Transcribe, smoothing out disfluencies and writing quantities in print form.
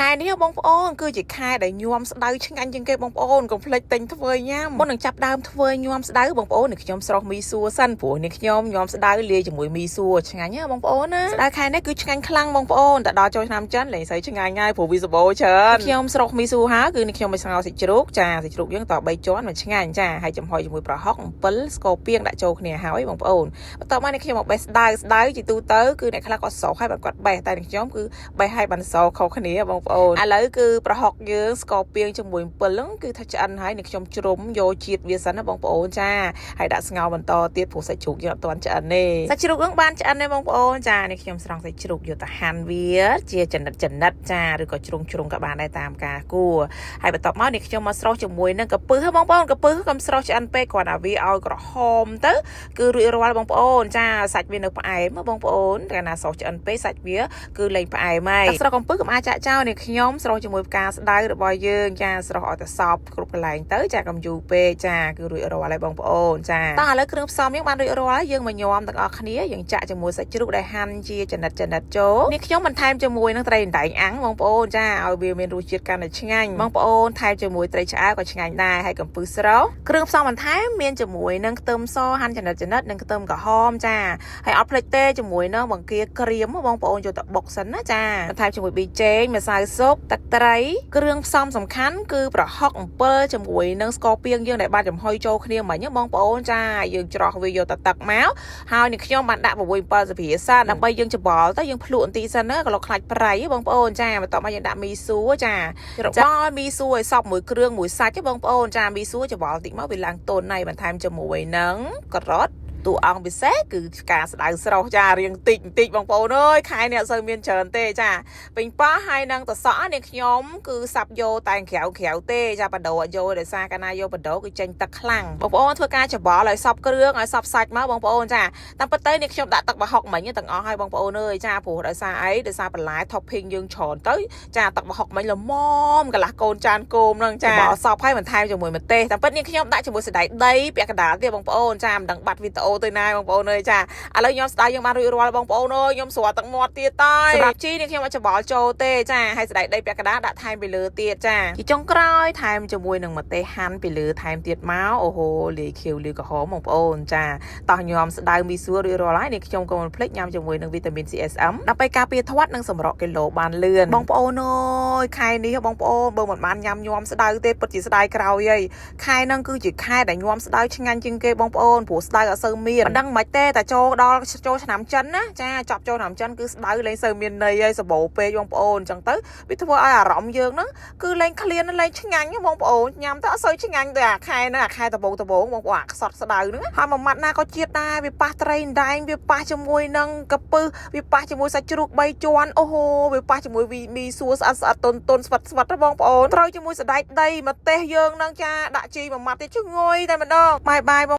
ខែនេះបងប្អូនគឺជាខែដែលញោមស្ដៅឆ្ងាញ់ជាងគេបងប្អូនកុំភ្លេចទិញធ្វើញ៉ាំមុននឹងចាប់ដើមធ្វើញោមស្ដៅបងប្អូននេះខ្ញុំស្រោះមីសួរសិនព្រោះនេះខ្ញុំញោមស្ដៅលាយជាមួយមីសួរឆ្ងាញ់ណាបងប្អូនណាស្ដៅខែនេះគឺឆ្ងាញ់ខ្លាំងបងប្អូនតែដល់ចូលឆ្នាំចិនលែងសូវឆ្ងាញ់ហើយព្រោះវាសម្បូរច្រើនខ្ញុំស្រោះមីសួរហើយគឺនេះខ្ញុំមកស្ងោរសាច់ជ្រូកចាសាច់ជ្រូកយើងត3ជាន់មិនឆ្ងាញ់ចាហើយចំហុយជាមួយប្រហុកអំពិលស្ករពាងដាក់ចូលគ្នាហើយបងប្អូនបន្ទាប់មកនេះខ្ញុំមកបេះស្ដៅស្ដៅជាទូទៅគឺអ្នកខ្លះគាត់ស្រោះហើយបានគាត់បេះតែនេះខ្ញុំគឺបេះឲ្យបានសខុសគ្នាបងប្អូនឥឡូវគឺប្រហុកយើងស្ករពាងជាមួយអំពិលហ្នឹងគឺថាឆ្អិនហើយនេះខ្ញុំជ្រុំយកជាតិវាសិនណាបងប្អូនចាហើយដាក់ស្ងោរបន្តទៀតព្រោះសាច់ជ្រូកយើងអត់ទាន់ឆ្អិនទេសាច់ជ្រូកហ្នឹងបានឆ្អិនទេបងប្អូនចានេះខ្ញុំស្រង់សាច់ជ្រូកយកទៅហាន់វាជាចំណិតចំណិតចាឬក៏ជ្រុងជ្រុងក៏បានដែរតាមការគួរហើយបន្ទាប់មកនេះខ្ញុំមកស្រុះជាមួយនឹងកាពឹសបងប្អូនកពឹសកុំស្រុះឆ្អិនពេកគ្រាន់តែវាឲ្យក្រហមទៅគឺរួចរាល់បងប្អូនចាសាច់វានៅផ្អែមបងប្អូនកាលណាស្រុះឆ្អិនពេកសាច់វា គឺលែងផ្អែមហើយទឹកស្រោះកំពឹសកុំអាចចាក់ចោលនេះខ្ញុំស្រោះជាមួយផ្កាស្ដៅរបស់យើងចាស្រោះឲ្យតែសពគ្រប់កន្លែងទៅចាកុំយូរពេកចាគឺរួចរាល់ហើយបងប្អូនចាតោះឥឡូវគ្រឿងផ្សំយើងបានរួចរាល់ហើយយើងមកញ៉ាំទាំងអស់គ្នាយើងចាក់ជាមួយសាច់ជ្រូកដែលហាន់ជាចំណិតចំណិតចូលនេះខ្ញុំបន្ថែមជាមួយនឹងត្រីអណ្ដែងអាំងបងប្អូនចាឲ្យវាមានរសជាតិកាន់តែឆ្ងាញ់បងប្អូនថែមជាមួយត្រីឆ្អើរក៏ឆ្ងាញ់ដែរហើយកំពឹសស្រស់គ្រឿងផ្សំបន្ថែមមានជាមួយនឹងខ្ទឹមសហាន់ចំណិតចំណិតនិងខ្ទឹមក្រហមចា ហើយអត់ភ្លេចទេជាមួយនឹងបង្គាក្រៀមបងប្អូនយកទៅបុកសិនណាចាបន្ថែមជាមួយប៊ីចេងម្សៅស៊ុបទឹកត្រីគ្រឿងផ្សំសំខាន់គឺប្រហុកអំពិលជាមួយនឹងស្ករពាងយើងដែលបានចំហុយចូលគ្នាមិញបងប្អូនចាយើងច្រោះវាយកទៅទឹកមកហើយនេះខ្ញុំបានដាក់6 7សភាសិនដើម្បីយើងច្បល់ទៅយើងភ្លក់បន្តិចសិនណាក៏លោកខ្លាចប្រៃបងប្អូនចាបន្ទាប់មកយើងដាក់មីសួរចាច្របល់មីសួរឲ្យសព្វមួយគ្រឿងមួយសាច់បងប្អូនចាមីសួរច្បល់តិចមកវាឡើងទន់ហើយបន្ថែមជាមួយនឹងការ៉ុតតួអង្គពិសេសគឺការស្ដៅស្រស់ចារៀងតិចបន្តិចបងប្អូនអើយខែនេះអត់សូវមានច្រើនទេចាពេញប៉ោះហើយនឹងតសក់នេះខ្ញុំគឺសាប់យកតែក្រៅក្រៅទេចាបដោអត់យកដោយសារកាលណាយកបដោគឺចេញទឹកខ្លាំងបងប្អូនធ្វើការច្បល់ឲ្យសព្វគ្រឿងឲ្យសព្វសាច់មកបងប្អូនចាតាមពិតទៅនេះខ្ញុំដាក់ទឹកប្រហុកមិញទាំងអស់ឲ្យបងប្អូនអើយចាព្រោះដោយសារអីដោយសារបន្លែ topping យើងច្រើនទៅចាទឹកប្រហុកមិញល្មមកន្លះកូនចានគោមហ្នឹងចាបល់សព្វឲ្យបន្ថែមជាមួយម្ទេសតាមពិតនេះខ្ញុំដាក់ជាមួយសណ្ដែកដីពាក់កណ្ដាលទៀតបងប្អូនចាមិនដឹងបាត់វីដេអូទៅណាបងប្អូនអើយចាឥឡូវខ្ញុំស្ដាយយើងបានរួចរាល់បងប្អូនអើយខ្ញុំស្រួលទឹកមាត់ទៀតតើសម្រាប់ជីនេះខ្ញុំអត់ច្បល់ចូលទេចាហើយសណ្ដែកដីពាក់កណ្ដាលដាក់ថែមពីលើទៀតចាជាចុងក្រោយថែមជាមួយនឹងម្ទេសហាន់ពីលើថែមទៀតមកអូហូលាយខៀវលាយក្រហមបងប្អូនចាតោះញ៉ាំស្ដៅមីសួររួចរាល់ហើយនេះខ្ញុំក៏មិនភ្លេចញ៉ាំជាមួយនឹងវីតាមីន CSM ដើម្បីការពារធាត់និងសម្រក់គីឡូបានលឿនបងប្អូនអើយខែនេះបងប្អូនបើមិនបានញ៉ាំញ៉ាំស្ដៅទេពិតជាស្ដាយក្រោយហីខែហ្នឹងគឺជាខែដែលញ៉ាំស្ដៅឆ្ងាញ់ជាងគេបងប្អូនព្រោះស្ដៅអត់សូវមានមិនដឹងមិនទេតែចូលដល់ចូលឆ្នាំចិនណាចាចប់ចូលឆ្នាំចិនគឺស្ដៅលែងសូវមានន័យហើយសបោពេកបងប្អូនអញ្ចឹងទៅវាធ្វើឲ្យអារម្មណ៍យើងហ្នឹងគឺលែងឃ្លានលែងឆ្ងាញ់បងប្អូនញ៉ាំទៅអត់សូវឆ្ងាញ់ទៅអាខែហ្នឹងអាខែដបងដបងបងប្អូនអាខ្សត់ស្ដៅហ្នឹងហើយមួយម៉ាត់ណាក៏ជាតិដែរវាប៉ះត្រីអណ្ដែងវាប៉ះជាមួយនឹងកាពឹសវាប៉ះជាមួយសាច់ជ្រូក3ជាន់អូហូវាប៉ះជាមួយវីមីសួរស្អាតស្អាតតុនតុនស្វិតស្វិតណាបងប្អូនត្រូវជាមួយសណ្ដែកដីម្ទេសយើងហ្នឹងចាដាក់ជីមួយម៉ាត់ទៀតឈ្ងុយតែម្ដងបាយបាយបង។